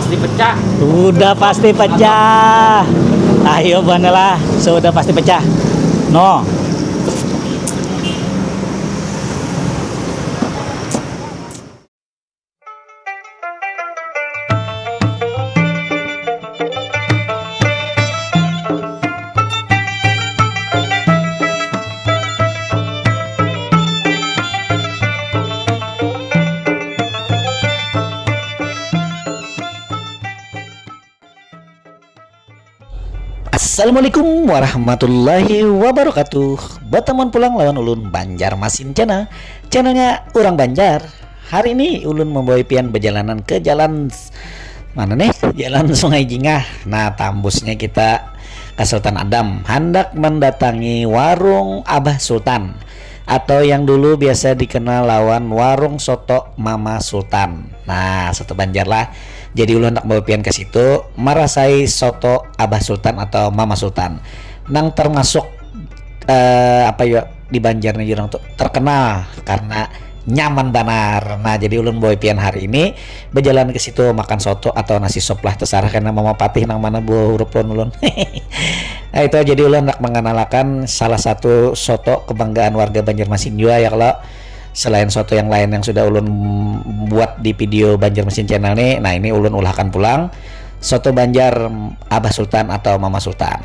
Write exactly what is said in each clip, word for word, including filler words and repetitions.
Pasti pecah. Sudah pasti pecah. Ayo, banalah. Sudah pasti pecah. No. Assalamualaikum warahmatullahi wabarakatuh. Batamuan pulang lawan ulun Banjarmasin Channel. Channelnya orang Banjar. Hari ini ulun membawa pian berjalanan ke jalan s-, mana nih? Jalan Sungai Jingah. Nah, tambusnya kita ke Sultan Adam. Hendak mendatangi warung Abah Sultan atau yang dulu biasa dikenal lawan warung soto Mama Sultan. Nah, soto Banjar lah. Jadi ulun hendak bawa pian ke situ, merasai soto Abah Sultan atau Mama Sultan. Nang termasuk, eh, apa ya, di Banjar nih orang tuh terkenal karena nyaman banar. Nah, jadi ulun bawa pian hari ini berjalan ke situ makan soto atau nasi sop lah, terserah karena mama patih nang mana buah huruf ulun. Nah, itu jadi ulun hendak mengenalakan salah satu soto kebanggaan warga Banjarmasin juga ya kalau selain soto yang lain yang sudah ulun buat di video Banjarmasin Channel nih. Nah, ini ulun ulahkan pulang soto Banjar Abah Sultan atau Mama Sultan.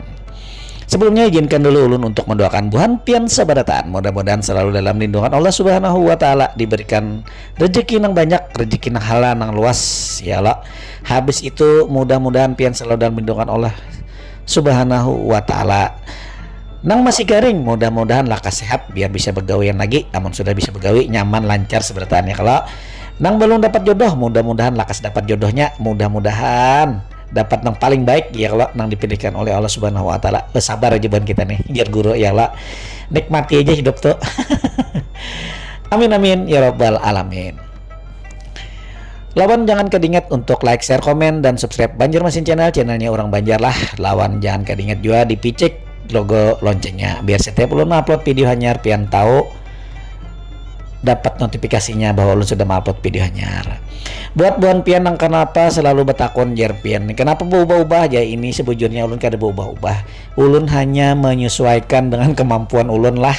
Sebelumnya izinkan dulu ulun untuk mendoakan buhan pian sabarataan. Mudah-mudahan selalu dalam lindungan Allah Subhanahu wa taala, diberikan rezeki nang banyak, rezeki nang halal nang luas ya Allah. Habis itu mudah-mudahan pian selalu dalam lindungan Allah Subhanahu wa taala. Nang masih garing, mudah-mudahan lakas sehat biar bisa begawian lagi. Amun sudah bisa begawi, nyaman, lancar seberataannya. Kalau nang belum dapat jodoh, mudah-mudahan lakas dapat jodohnya. Mudah-mudahan dapat nang paling baik ya Allah, nang dipilihkan oleh Allah Subhanahu wa taala. Eh, sabar aja buhan kita nih, jar guru ya Allah. Nikmati aja hidup tuh. Amin amin ya rabbal alamin. Lawan jangan kedingat untuk like, share, komen, dan subscribe Banjarmasin Channel, channelnya orang Banjar lah. Lawan jangan kedingat juga dipicik logo loncengnya biar setiap ulun upload video hanyar pian tahu dapat notifikasinya bahwa ulun sudah mengupload video hanyar. Buat buhan pian yang kenapa selalu bertakun jar pian nih, kenapa berubah-ubah aja ini, sebujurnya ulun kada berubah-ubah. Ulun hanya menyesuaikan dengan kemampuan ulun lah.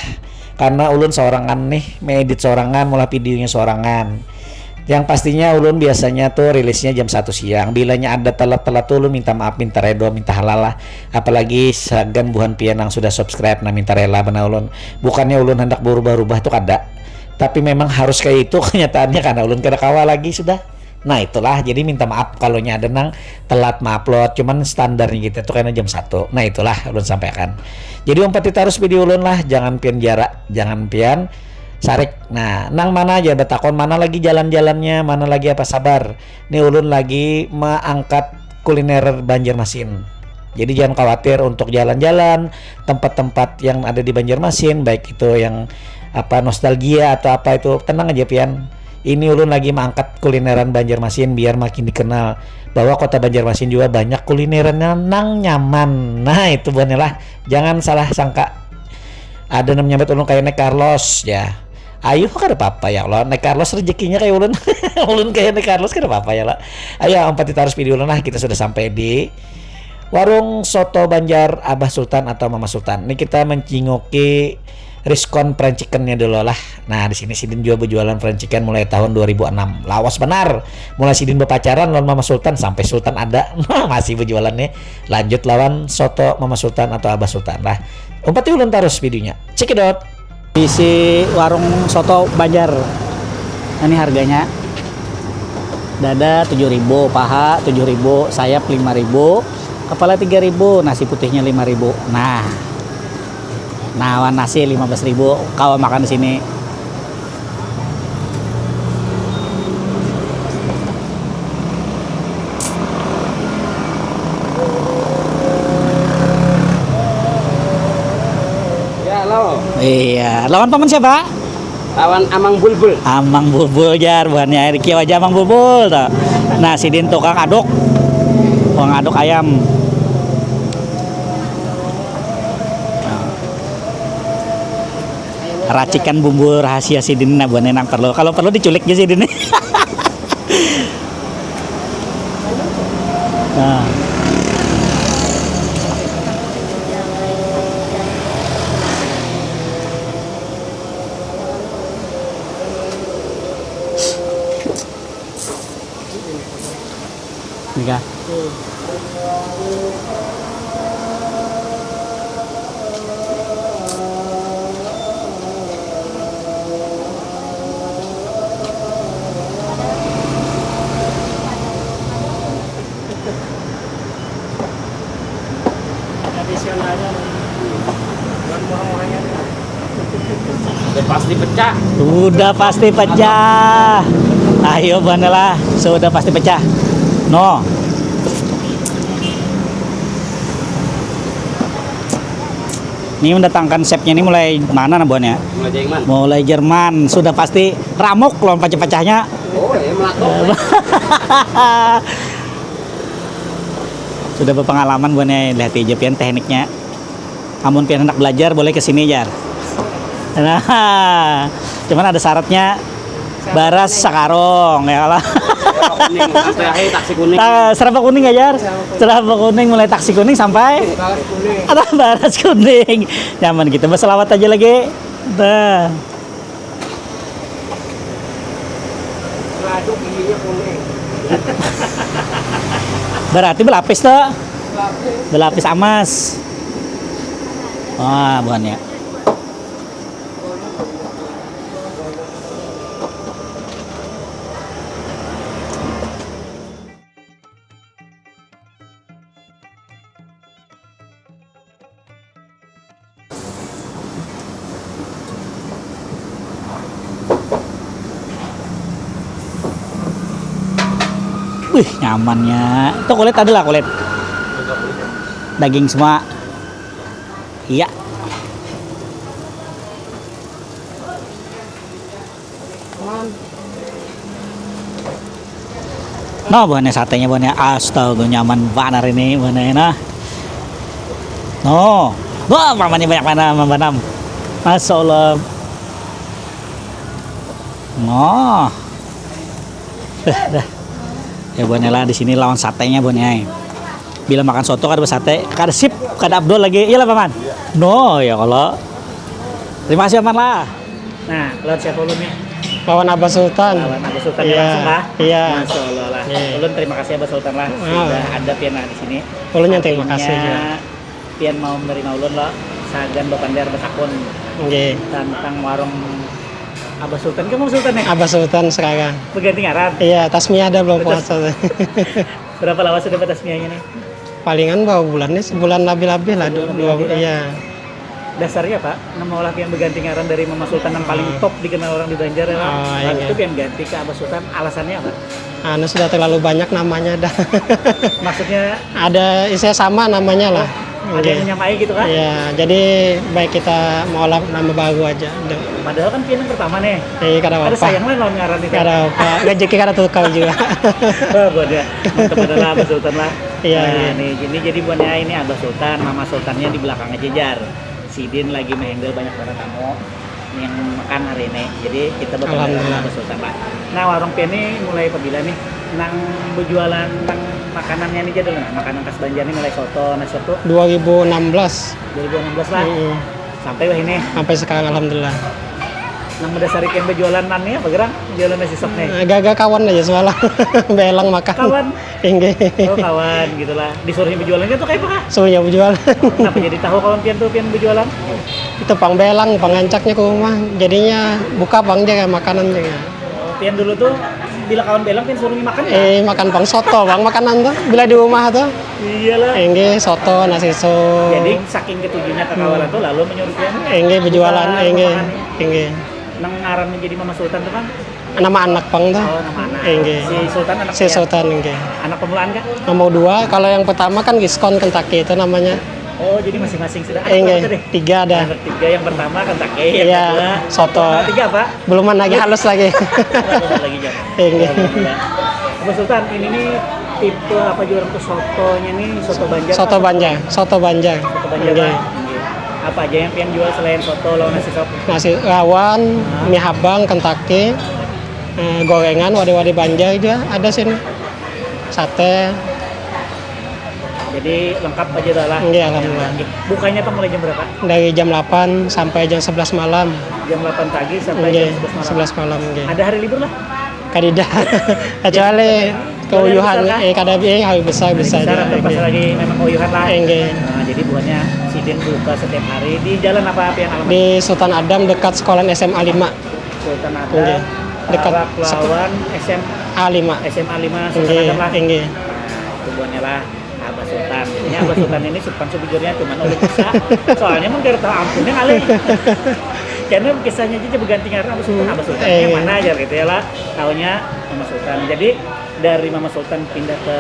Karena ulun sorangan nih, mengedit sorangan, maulah videonya sorangan. Yang pastinya ulun biasanya tuh rilisnya jam satu siang. Bilanya ada telat-telat tuh ulun minta maaf, minta redo, minta halal lah. Apalagi sagan buhan pian yang sudah subscribe, nah minta rela benar ulun. Bukannya ulun hendak berubah-ubah tuh kada. Tapi memang harus kayak itu kenyataannya karena ulun kada kawa lagi sudah. Nah, itulah, jadi minta maaf kalau nya ada nang telat mengupload, cuman standarnya kita tuh kayaknya jam satu. Nah, itulah ulun sampaikan. Jadi umpati terus video ulun lah, jangan pian jara, jangan pian sarik. Nah, nang mana aja betakon mana lagi jalan-jalannya, mana lagi apa sabar. Ini ulun lagi mengangkat kuliner Banjarmasin. Jadi jangan khawatir untuk jalan-jalan tempat-tempat yang ada di Banjarmasin, baik itu yang apa nostalgia atau apa itu, tenang aja pian. Ini ulun lagi mengangkat kulineran Banjarmasin biar makin dikenal bahwa kota Banjarmasin juga banyak kulineran nang nyaman. Nah, itu buhannya lah. Jangan salah sangka. Ada nang menyambat ulun kayak naik Carlos ya. Ayo kada apa-apa ya Allah. Naik Carlos rezekinya kayak ulun. Ulun kayak naik Carlos kada apa-apa ya lah. Ayo empat kita harus video ulun lah. Kita sudah sampai di warung soto Banjar Abah Sultan atau Mama Sultan. Ini kita mencinguki Riskon fried chickennya dulu lah. Nah, di sini sidin juga berjualan fried chicken mulai tahun dua ribu enam. Lawas benar. Mulai sidin berpacaran lawan Mama Sultan sampai Sultan ada. Nah, masih berjualan nih. Lanjut lawan soto Mama Sultan atau Abah Sultan lah. Umpati ulun terus videonya. Check it out. Isi warung soto Banjar. Nah, ini harganya. Dada tujuh ribu, paha tujuh ribu, sayap lima ribu, kepala tiga ribu, nasi putihnya lima ribu. Nah, nawan nasi lima belas ribu, kawa makan di sini. Ya, halo. Iya, lawan paman siapa? Lawan Amang Bulbul. Amang Bulbul jar buhannya, air kiau aja Amang Bulbul tuh. Nah, sidin tukang aduk. Tukang aduk ayam. Racikan bumbu rahasia sidin nah buhannya nang perlu. Kalau perlu diculik aja sidin. Nah. Ini kah? Tradisionalnya. Bukan murah-murahnya. Udah pasti pecah. Sudah pasti pecah. Ayo, buhannya lah. Sudah pasti pecah. No. Ini mendatangkan chefnya ini mulai mana, nah, buhannya? Mulai Jerman. Mulai Jerman. Sudah pasti ramuk lawan pecah-pecahnya. Oh, ya, meletup. Sudah berpengalaman buhannya, lihat aja pian tekniknya. Amun pian hendak belajar, boleh ke sini, jar. Nah, cuman ada syaratnya, baras sakarung, ya lah. Kuning, sampai akhir taksi kuning. Ta-, seraba kuning ya, jar. Seraba kuning, mulai taksi kuning sampai baras kuning. Atau baras kuning. Nyaman gitu, berselawat aja lagi. Nah. Laduk giginya kuning. Berarti belapis tuh. Belapis. Belapis amas. Wah, buhannya. Wih, nyamannya. Itu kulit ada lah, kulit. Daging semua. Iya. Nah, buhannya satenya, buhannya. Astaga, nyaman banar ini, buhannya, nah. No. Wah, mamanya banyak mana, mambanam. Masya Allah. No. Dah, dah. Ya, buhannya lah, di sini lawan satenya, buhannya. Bila makan soto kada besate, kada sip, kada abdol lagi. Iyalah, Paman. No, ya Allah. Terima kasih, Paman lah. Nah, lawan siapa ulun nih? Lawan Abah Sultan. Lawan Abah Sultan. Iya, langsung kah? Iya. Masya Allah lah. Iya. Ulun terima kasih Abah Sultan lah. Ah. Sudah ada pian di sini. Ulun yang terima kasih. Artinya, juga pian mau menerima ulun lo, sagan bapander batakun. Nggih. Tentang warung Abah Sultan. Kamu Sultan ya? Abah Sultan sekarang. Berganti ngaran? Iya, Tasmiyah ada belum puasa. Berapa lama sudah bertasmiyahnya nih? Palingan berapa bulan nih, sebulan lebih-lebih lah. Sebulan dua, lebih-lebih lah. Iya. Dasarnya, Pak, nama olah pian berganti ngaran dari Mama Sultan yang paling, hmm, top dikenal orang di Banjar ya, Pak? Oh, iya. Habis itu pian ganti ke Abah Sultan, alasannya apa? Anu, sudah terlalu banyak namanya dah. Maksudnya? Ada, saya sama namanya lah. Oh, ada yang, oke, menyamai gitu kan? Iya, jadi baik kita mau olah nama baru aja. Padahal kan pian yang pertama nih. Iya, kada apa-apa. Ada sayang lah lawan ngaran itu. Kada apa-apa. Rezeki kada tukar juga. Wah, buat ya. Mantap adalah Abah Sultan lah. Iya, nah, iya. Nih, ini jadi buatnya ini Abah Sultan, Mama Sultannya di belakang aja, jar. Sidin lagi menghandle banyak banget tamu yang makan hari ini. Jadi kita bakal, alhamdulillah, Abah Sultan lah. Nah, warung pian nih mulai pabila nih nang berjualan nang makanannya nih, jadul nah, makanan khas Banjar nih, mulai soto, nah, soto? Dua ribu enam belas. Dua ribu enam belas lah. Mm-mm. Sampai wah ini. Sampai sekarang, alhamdulillah. Nang mendasari pian berjualan nang nih apa gerang? Jualan nasi sop nih. Eh, gaga kawan aja semalam. Belang makan. Kawan? Inggih. Oh, kawan gitulah. Disuruhnya berjualan kan tuh kayak apa kah? Suruhnya berjualan. Kenapa jadi tahu kawan pian tuh pian berjualan? Itu pang belang, pang ngancaknya ke rumah. Jadinya buka pang jaga makanan jaga. Pian dulu tuh bila kawan belang pian suruh makan kah? Eh, makan pang soto, pang makanan tuh. Bila di rumah tuh. Iyalah. Inggih, soto, nasi sup. Jadi saking ketujuhnya ke kawalan, hmm, tuh lalu menyuruh pian. Inggih, berjualan, buka, inggih, makan. Inggih. Nang ngaran menjadi Mama Sultan tuh kan? Nama anak pang tuh. Oh, nama anak. Inggih. Si Sultan anak, si pian? Sultan, inggih. Anak permulaan kah? Nomor dua, kalau yang pertama kan Giscon Kentucky itu namanya. Oh, jadi masing-masing sudah. Anak, inggih, berapa tadi? Tiga ada. Anak tiga, yang pertama Kentucky, yang, iya, kedua soto. Anak tiga apa? Belum, mana lagi halus lagi. Halus lagi, Jan. Inggih. Alhamdulillah. Abah Sultan, ini nih tipe apa juga tuh sotonya nih, soto Banjar kah? Soto Banjar, soto Banjar. Soto Banjar, inggih, Pak? Inggih. Apa aja yang pian jual selain soto lawan nasi sop? Nasi rawon, hah? Mie habang, Kentucky, eh, gorengan, wadi-wadi Banjar juga ada sini. Sate. Jadi lengkap aja dah lah. Nggih, alhamdulillah. Nggih. Bukanya, Pak, mulai jam berapa? Dari jam delapan sampai jam sebelas malam. Jam delapan pagi sampai Nggih, jam sebelas malam. Sebelas malam, nggih. Ada hari libur lah? Kadida. Kecuali Hari keuyuhan, besar kah? Eh, kada, eh, hari besar, Hari bisa besar aja, atau pas nggih. Lagi memang keuyuhan lah. Eh, nggih. Nah, jadi buhannya sidin buka setiap hari di jalan apa, Pian, alamat? Di Sultan Adam, dekat sekolahan S M A lima. Sultan Adam, Nggih. Dekat lawan S M A lima. S M A lima Sultan Nggih, Adam lah. Nggih. Nah, itu buhannya lah. Abah Sultan. Ini Abah Sultan ini supan sebujurnya, cuman ulun kisah. Soalnya mun kada tahu ampunnya ngalih. Karena kisahnya aja berganti ngaran Abah Sultan, Abah Sultan yang Eh. Mana aja gitu ya lah. Taunya Mama Sultan. Jadi dari Mama Sultan pindah ke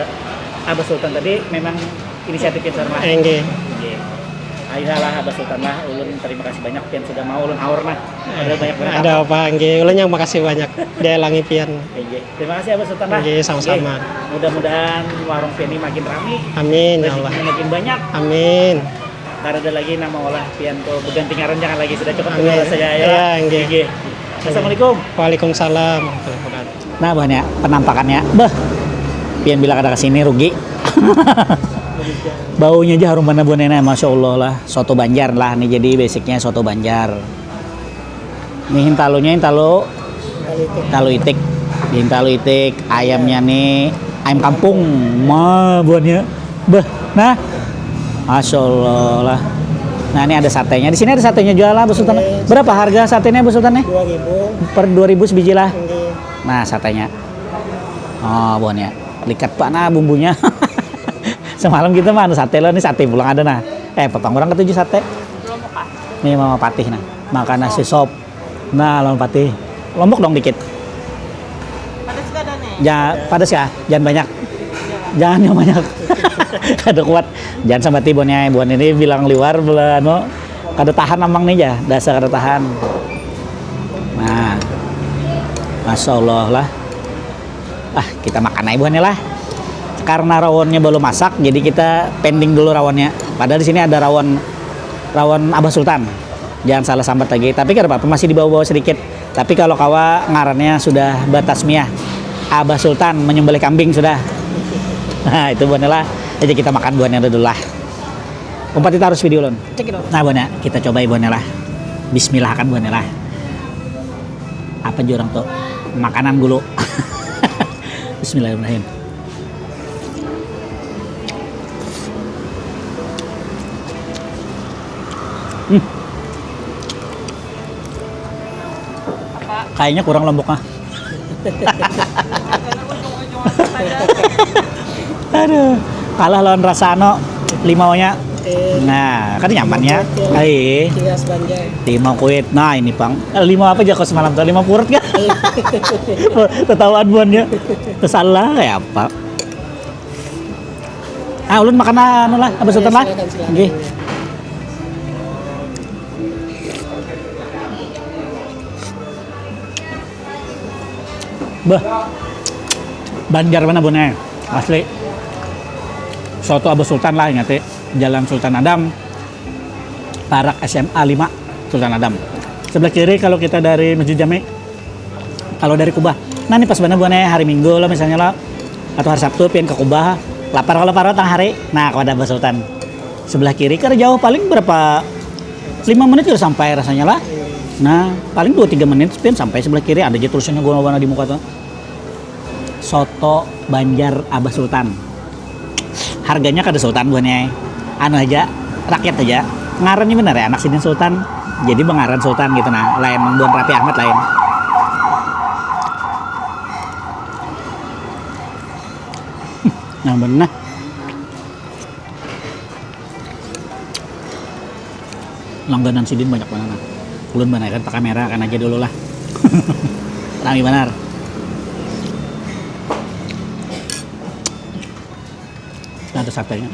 Abah Sultan tadi memang inisiatifnya seorang lah. Eh, nggih. Nggih. Ayolah Abah Sultan lah, ulun terima kasih banyak pian sudah mau ulun haur nah. Ada banyak banget. Ada apa, nggih. Ulun yang makasih banyak. Dialangi pian. Nggih. Terima kasih Abah Sultan lah. Nggih, sama-sama. Nggih. Mudah-mudahan warung pian ini makin rami. Amin, ya Allah. Rezekinya makin banyak. Amin. Kada ada lagi nama olah pian tuh berganti ngaran, jangan lagi, sudah cukup Amin. Dulu rasanya ya. Ya, nggih. Nggih. Assalamualaikum. Waalaikumsalam warahmatullahi wabarakatuh. Nah, buhannya penampakannya. Beh. Pian bila kada kesini rugi. Baunya aja harum mana buhannya, masya Allah lah. Soto Banjar lah nih, jadi basicnya soto Banjar. Nih hintalunya, hintalu talu itik. Hintalu itik, ayamnya nih ayam kampung. Ma buhannya. Beh, nah. Masya Allah lah. Nah, ini ada satenya. Di sini ada satenya juga lah, Bu Sultan. Oke. Berapa harga satenya, Bu Sultan nih? Dua ribu. Per dua ribu sebiji lah. Nggih. Nah, satenya. Oh, buhannya. Likat pak nah bumbunya. Semalam kita mah anu sate lo, ini sate pulang ada nah. Eh, petang orang ketujuh sate. Ini Mama Patih nah. Makan nasi sop. Nah, Mama Patih. Lombok dong dikit. Padas gak ada nih? Ya, padas ya. Jangan banyak. Jangan yang banyak. Kada kuat. Jangan sampai tiba nih, buhan ini bilang liwar, bela, anu, kada tahan amang nih ya. Dasar kada tahan. Nah. Masya Allah lah. Ah, kita makan aja buhannya lah. Karena rawonnya belum masak, jadi kita pending dulu rawonnya. Padahal di sini ada rawon, rawon Abah Sultan. Jangan salah sambat lagi. Tapi kada apa-apa, masih dibawa-bawa sedikit. Tapi kalau kawa ngarannya sudah batasmiah. Abah Sultan menyembelih kambing sudah. Nah, itu buhannya lah. Jadi kita makan buhannya dulu lah. Umpati tarus video lon. Cekidot. Nah, buhannya, kita cobai buhannya lah. Bismillah akan buhannya lah. Apa jurang tuh? Makanan gulu. Bismillahirrahmanirrahim. Hmm. Kayaknya kurang lomboknya. Aduh, kalah lawan rasa ano limaunya. Nah, kan nyamannya. Ai. Limau kuit. Nah, ini pang. Eh, limau apa jago semalam tuh? Limau purut kan? Ketawaan buannya. Salah kayak apa? Ah, ulun makan anu lah, Abah Sultan lah. Silakan, silakan. Nggih. Bah. Banjar mana, Bun, eh? Asli. Soto Abah Sultan lah, ingat, eh. Jalan Sultan Adam. Parak S M A lima, Sultan Adam. Sebelah kiri kalau kita dari Masjid Jami, kalau dari Kubah. Nah, ini pas banget buannya hari Minggu lah misalnya lah, atau hari Sabtu pian ke Kubah, lapar kalau lapar tengah hari. Nah, kalau ada Abah Sultan. Sebelah kiri kada jauh, paling berapa, lima menit sudah sampai rasanya lah. Nah, paling dua tiga menit pian sampai sebelah kiri, ada aja tulisannya gua warna di muka tuh. Soto Banjar Abah Sultan. Harganya kada sultan buhannya. Anu aja, rakyat aja. Ngarannya benar ya, anak sidin Sultan. Jadi bengaran Sultan gitu nah. Lain buhan Raffi Ahmad lain. Nah, benar. Langganan sidin banyak banar nah. Ulun banaikan ke kamera kan aja dulu lah. Rami banar. Nah, ada satenya.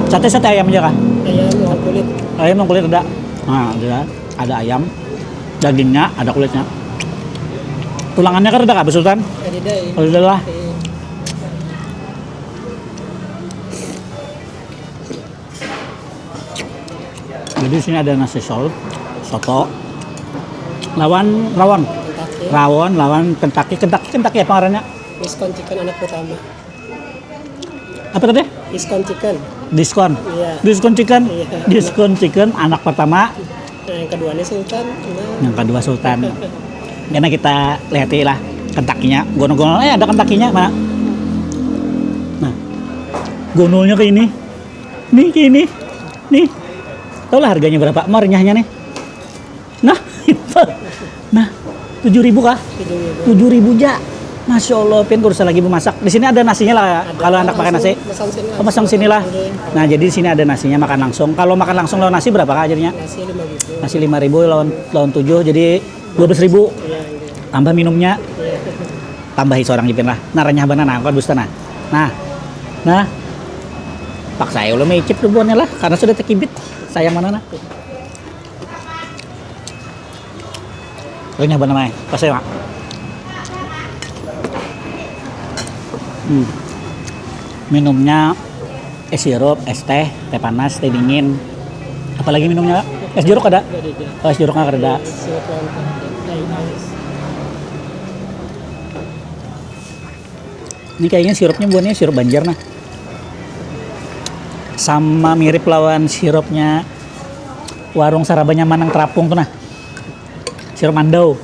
Sate, sate ayam aja kah? Ayam yang kulit. Ayam yang kulit ada. Nah, ada, ada ayam, dagingnya, ada kulitnya. Tulangannya kan ada kah, Abah Sultan? Ada, ada. Ada lah. Iya. Jadi di sini ada nasi sol, Soto lawan rawon. Kentucky. Rawon lawan Kentucky. Kentucky, Kentucky apa ngarannya? Diskon chicken anak pertama. Apa tadi? Diskon chicken. Diskon. Iya. Diskon chicken. Iya. Diskon chicken anak pertama. Nah, yang kedua nih Sultan. Nah. Yang kedua Sultan. Karena kita lihat lah Kentucky-nya. Gonol-gonol, eh, ada Kentucky-nya mana? Nah, gonolnya kayak ini. Nih, kayak ini. Nih. Tahu lah harganya berapa? Mau renyahnya nih. Nah, itu. Nah, tujuh ribu kah? Tujuh ribu. Tujuh ribu ja. Masya Allah, pian kursa lagi memasak. Di sini ada nasinya lah, kalau anak pakai nasi. Pesan sini. Oh, pesan sini lah. Nah, jadi di sini ada nasinya, makan langsung. Kalau makan langsung lawan nasi berapa kah jadinya? Nasi lima ribu. Nasi lima ribu lawan, lawan tujuh, jadi dua belas ribu. Iya, iya. Tambah minumnya, iya, tambahi seorang jipin lah. Nah, renyah banar nah, aku dusta nah. Nah, nah, paksa ya ulun micip dulu buhannya lah, karena sudah tekibit. Sayang mana nah. Renyah banar, Mai. Pas ya, Mak. Hmm. Minumnya es sirup, es teh, teh panas, teh dingin. Apalagi minumnya, Kak? Es jeruk ada? Oh, es jeruk nggak ada. Ini kayaknya sirupnya buhannya sirup Banjar nah. Sama mirip lawan sirupnya warung Saraba Nyaman nang terapung tuh nah. Sirup mandau.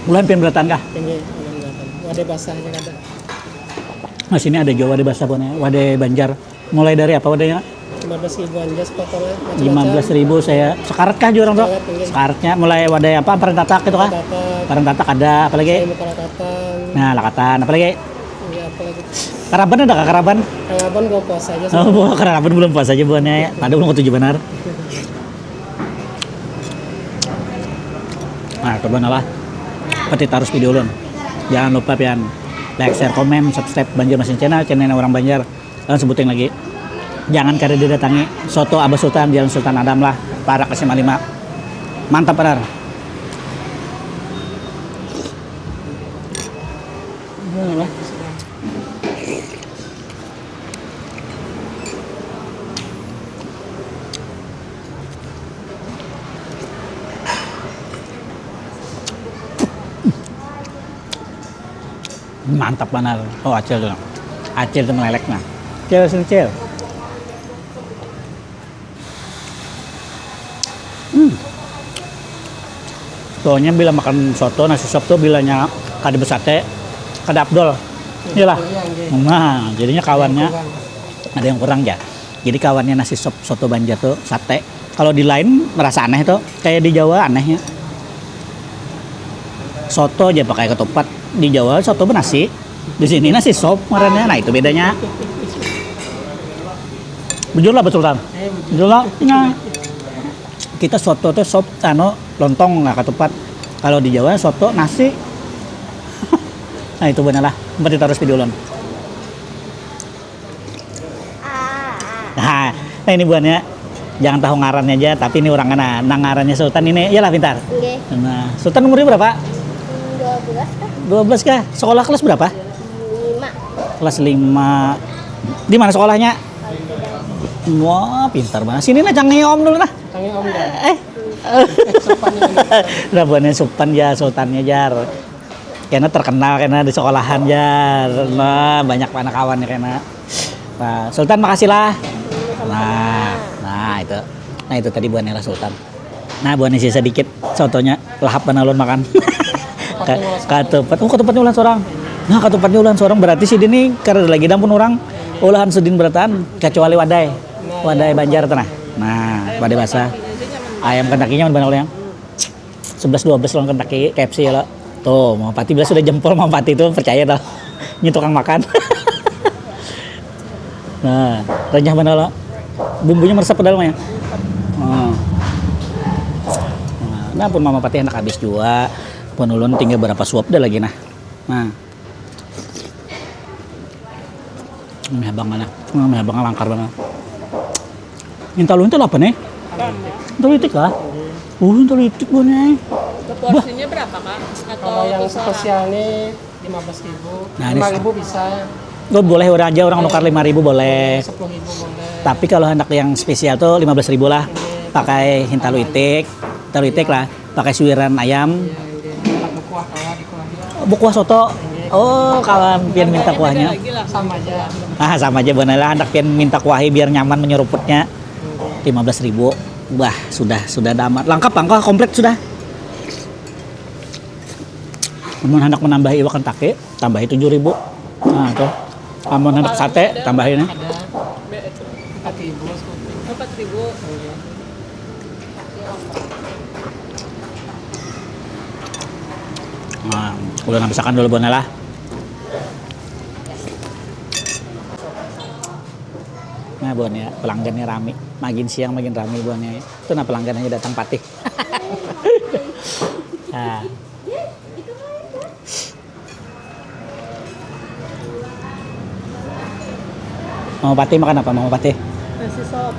Buhan pian berataan kah? Ini, ini berataan. Wadai basah aja kada. Nah, sini ada jua wadai basah buhannya, wadai Banjar. Mulai dari apa wadainya? Lima belas ribuan aja sepotongnya, macam-macam. Lima belas ribu saya. Sekarat kah jua orang tuh? Sekarat, iya. Sekaratnya mulai wadai apa? Parentatak gitu kah? Parentatak. Parentatak ada, apa lagi? Saya muka lakatan. Nah, lakatan, apa lagi? Iya, apa lagi? Karaban ada kah, karaban? Karaban bulan puasa aja. Oh, sih. Karaban bulan puasa aja buhannya. Ada belum ketujuh benar. Nah, coba lah. Pati tarus video ulun. Jangan lupa pian like, share, komen, subscribe Banjarmasin Channel, channel orang Banjar. Dan sebuting lagi. Jangan kada didatangi soto Abah Sultan, Jalan Sultan Adam lah, parak S M A lima. Mantap benar. Mantap banar. Oh, Acil tuh. Acil tuh melelek nah. Cil, sini, Cil. Hmm. Soalnya bila makan soto, nasi sop tuh bilanya kada besate, kada abdol. Iyalah. Iya, iya. Nah, jadinya kawannya ada yang kurang ya. Jadi kawannya nasi sop soto Banjar tuh sate. Kalau di lain merasa aneh tuh, kayak di Jawa anehnya. Soto aja pakai ketupat. Di Jawa soto benasi. Di sini nasi sop ngarannya. Nah, itu bedanya. Bujur lah, Pak Sultan. Bujur lah. Nah, kita soto tuh sop, anu, lontong lah ketupat. Kalau di Jawa soto nasi. Nah, itu benar lah. Empat tarus video ulun. Nah, nah, ini buhannya. Jangan tahu ngarannya aja, tapi ini orang kena. Nah, ngarannya Sultan ini, iyalah pintar. Nggih. Nah, Sultan umurnya berapa? Dua belas kah? Dua belas kah? Sekolah kelas berapa? Lima. Kelas lima. Di mana sekolahnya? Wah, pintar banget. Sini nah, canggih Om dulu nah. Canggih Om dah. Eh. Supan ini. Nah, buhannya Supan ya, Sultannya jar. Kena terkenal kena di sekolahan jar. Nah, banyak anak kawan kena. Nah, Sultan makasih lah. Nah, nah itu. Nah, itu tadi buhannya lah Sultan. Nah, buhannya sisa dikit sotonya lahap banar ulun makan. Ka-, katupat. Oh, katupatnya ulah seorang. Nah, katupatnya ulah seorang berarti sidin nih kada ada lagi dampun orang olahan sidin berataan kecuali wadai. Wadai Banjar tuh nah. Nah, wadai basah. Ayam Kentucky-nya mana yang sebelas dua belas lawan Kentucky, K F C ya lo. Tuh, mau pati bilang sudah jempol mau pati tuh percaya tuh. Ini tukang makan. Nah, renyah mana lo? Bumbunya meresap padahal mah ya. Hmm. Nah, nah, pun mama pati hendak habis juga. Pun ulun tinggal berapa suap dah lagi nah. Nah. Meh abang mana? Meh abang langkar mana? Intalu intalu apa nih? Intalu itik lah. Oh, intalu itik buahnya. Porsinya berapa, Kak? Atau kalau yang terserah? Spesial nih lima belas ribu. Nah, ini lima ribu bisa. Oh, boleh orang aja orang nukar lima ribu boleh. Sepuluh ribu boleh. Tapi kalau hendak yang spesial tuh lima belas ribu lah. Pakai hintalu itik, hintalu itik lah. Pakai suiran ayam. Bukuah soto. Oh, kawan pian minta kuahnya. Sama aja. Ah, sama aja bener lah. Hendak pian minta kuahnya biar nyaman menyeruputnya. Lima belas ribu. Wah, sudah sudah damat. Lengkap bangko komplit sudah. Mun hendak menambahi iwak kentaki, tambahi tujuh ribu. Nah, tuh. Amun hendak sate, tambahi nih. Empat ribu. Nah, udah habisakan dulu bonela. Nah, buhannya pelanggannya rami. Makin siang makin rami buhannya. Itu nah pelanggan aja datang patih. Nah. Mama Patih makan apa, Mama Patih? Nasi sop.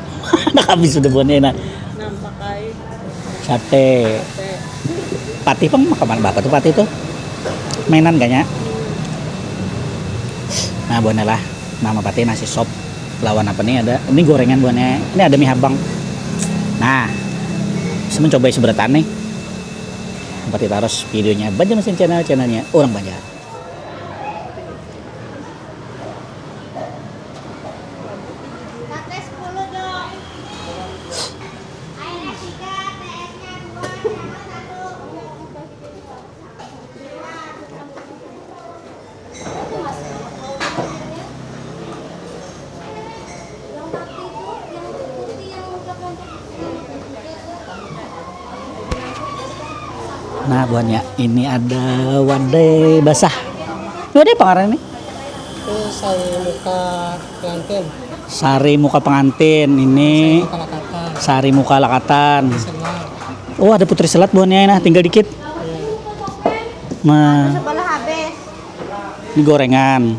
Nah, habis sudah buhannya nah. Nah, pakai sate. Sate. Patih pang makan apa tuh Patih tuh? Mainan kayaknya. Nah, buhannya lah. Mama Patih nasi sop. Lawan apa nih ada? Ini gorengan buhannya. Ini ada mie habang. Nah, saya mencoba seberatan nih. Berarti terus videonya Banjar Mesin Channel, channelnya orang Banjar. Nah, buhannya ini ada wadai basah. Ini wadai apa ngarannya nih? Itu sari muka pengantin. Sari muka pengantin ini. Sari muka lakatan. Sari muka lakatan. Putri selat. Oh, ada putri selat buhannya nah, tinggal dikit. Iya. Nah. Sebelah habis. Ini gorengan.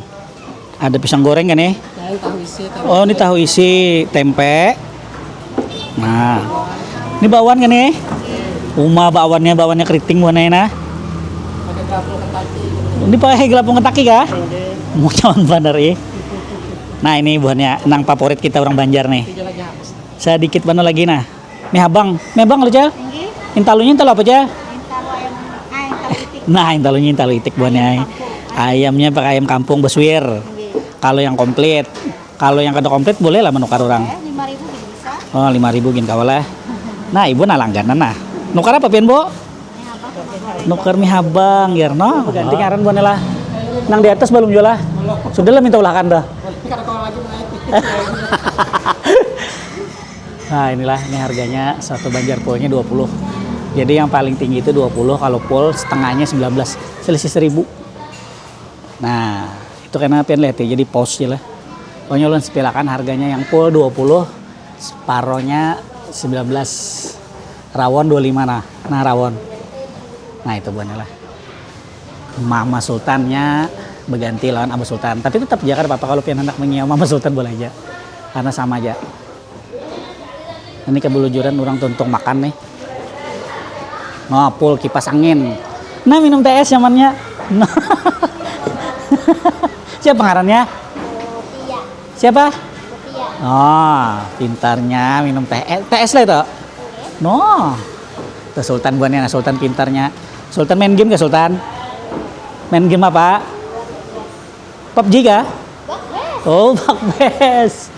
Ada pisang goreng kan nih? Lain tahu isi, tahu Oh, ini isi. Tahu isi tempe. Nah, ini bakwan kan nih? Uma bakwannya, bakwannya keriting buhannya nah. Pakai gelapung Kentucky. Ini pakai gelapung Kentucky kah? Iya. Mau cawan bener ih. Nah, ini buhannya nang favorit kita orang Banjar nih. Tiga lagi habis. Sedikit mana lagi nah. Mie habang, mie habang lo Cel? Inggih. Intalunya intalu apa Cel? Intalu ayam, ah, intalu itik. Nah, intalunya intalu itik buhannya. Ayam kampung. Ayamnya pakai ayam kampung besuir. Inggih. Kalau yang komplit, kalau yang kada komplit boleh lah menukar orang. Eh, lima ribu gin bisa. Oh, lima ribu gin kawa lah. Nah, ibu nah langganan nah. Nukar apa pian bu? Mie habang. Nukar mie habang, ya no. Ganti ngaran buhannya lah. Nang di atas belum jual lah. Sudah lah minta ulakan dah. Kada kawa lagi menaik. Nah, inilah, ini harganya satu banjar fullnya dua puluh. Jadi yang paling tinggi itu dua puluh, kalau full setengahnya sembilan belas, selisih seribu. Nah, itu karena pian lihat ya, jadi pause aja lah. Pokoknya ulun sepilakan harganya yang full dua puluh, separohnya sembilan belas, rawon dua lima nah. Nah, rawon. Nah, itu buhannya lah. Mama Sultannya berganti lawan Abah Sultan. Tapi tetap aja kada apa-apa kalau pian hendak mengiau Mama Sultan boleh aja. Karena sama aja. Ini kebelujuran orang tuntung makan nih. Nah, full kipas angin. Nah, minum T S nyamannya. Nah. Siapa ngarannya? Siapa? Oh, pintarnya minum teh. Eh, T S lah itu. No. Tuh Sultan buhannya, nah, Sultan pintarnya. Sultan main game gak Sultan? Main game apa? PUBG kah? Oh, Bakbes.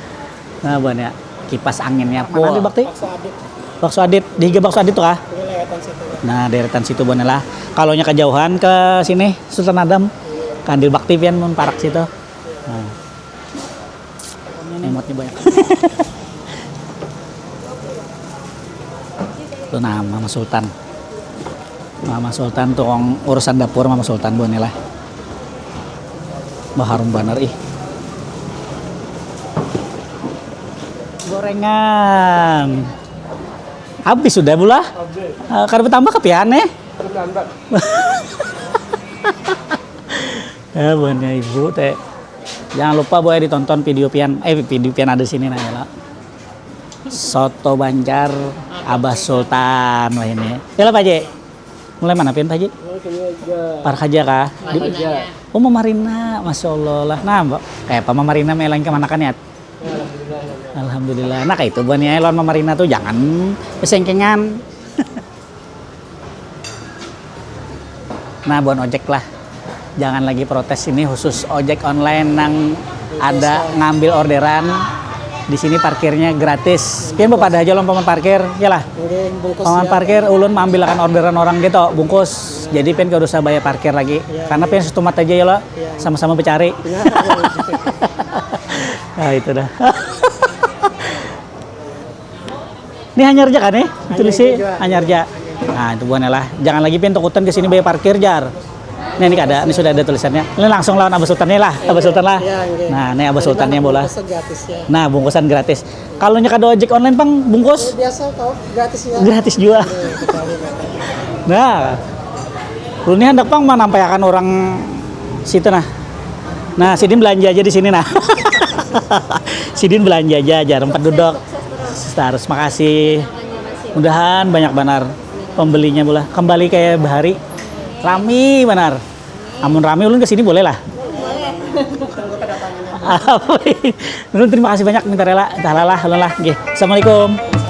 Nah, buhannya kipas anginnya full. Mana di Bakti? Bakso Adit. Bakso Adit, di higa Bakso Adit tuh kah? Ini deretan situ. Nah, deretan situ buhannya lah. Kalau nya kejauhan ke sini Sultan Adam, Kandil Bakti pian mun parak situ. Nah. Emotnya banyak. Tuh nah, Mama Sultan. Mama Sultan tuh urusan dapur Mama Sultan buhannya lah. Wah, harum banar ih. Gorengan. Habis sudah bula? Habis. Eh, kada bertambah kepian eh? Bertambah. Ya, buhannya ibu teh. Jangan lupa boleh ditonton video pian, eh video pian ada sini nah ya lah. Soto Banjar Abah Sultan wah ini. Ya lah Pak Haji. Mulai mana pian Pak Haji? Oh, sini aja. Park aja kah? Di, Park aja. Oh, Mama Rina, masya Allah lah. Nah, Mbak, kayak apa Mama Rina melang kemanakan ya? Ya, alhamdulillah, alhamdulillah. Alhamdulillah. Nah, kayak itu buahnya lawan Mama Rina tuh, jangan pesengkengan. Nah, buan ojek lah. Jangan lagi protes, ini khusus ojek online nang ada ngambil orderan. Di sini parkirnya gratis. Pian bepadah aja lawan paman parkir, ya lah. Paman parkir, ulun maambilakan orderan orang gitu, bungkus. Jadi pian kada usah bayar parkir lagi. Karena pian setumat aja ya lo, sama-sama becari. Nah, itu dah. Ini hanyar aja kan nih? Tulisi hanyar aja. Nah, itu buahnya lah. Jangan lagi pian takutan ke sini bayar parkir, jar. Nah, ini kada, ini sudah ada tulisannya. Ini langsung lawan Abah Sultan nih lah, Abah Sultan lah. Nah, ini Abah Sultannya bola. Nah, bungkusan gratis. Kalau nya kada ojek online pang bungkus? Biasa kau, gratis ya. Gratis juga. Nah, lu nih hendak pang manampaiakan orang situ nah. Nah, sidin belanja aja di sini nah. Sidin belanja aja, jar, empat duduk. Terus makasih. Mudahan banyak banar pembelinya bola. Kembali kayak bahari. Rami banar. Amun rami ulun ke sini boleh lah. Ulun terima kasih banyak, minta rela, entah lah, ulun lah. Nggih. Assalamualaikum.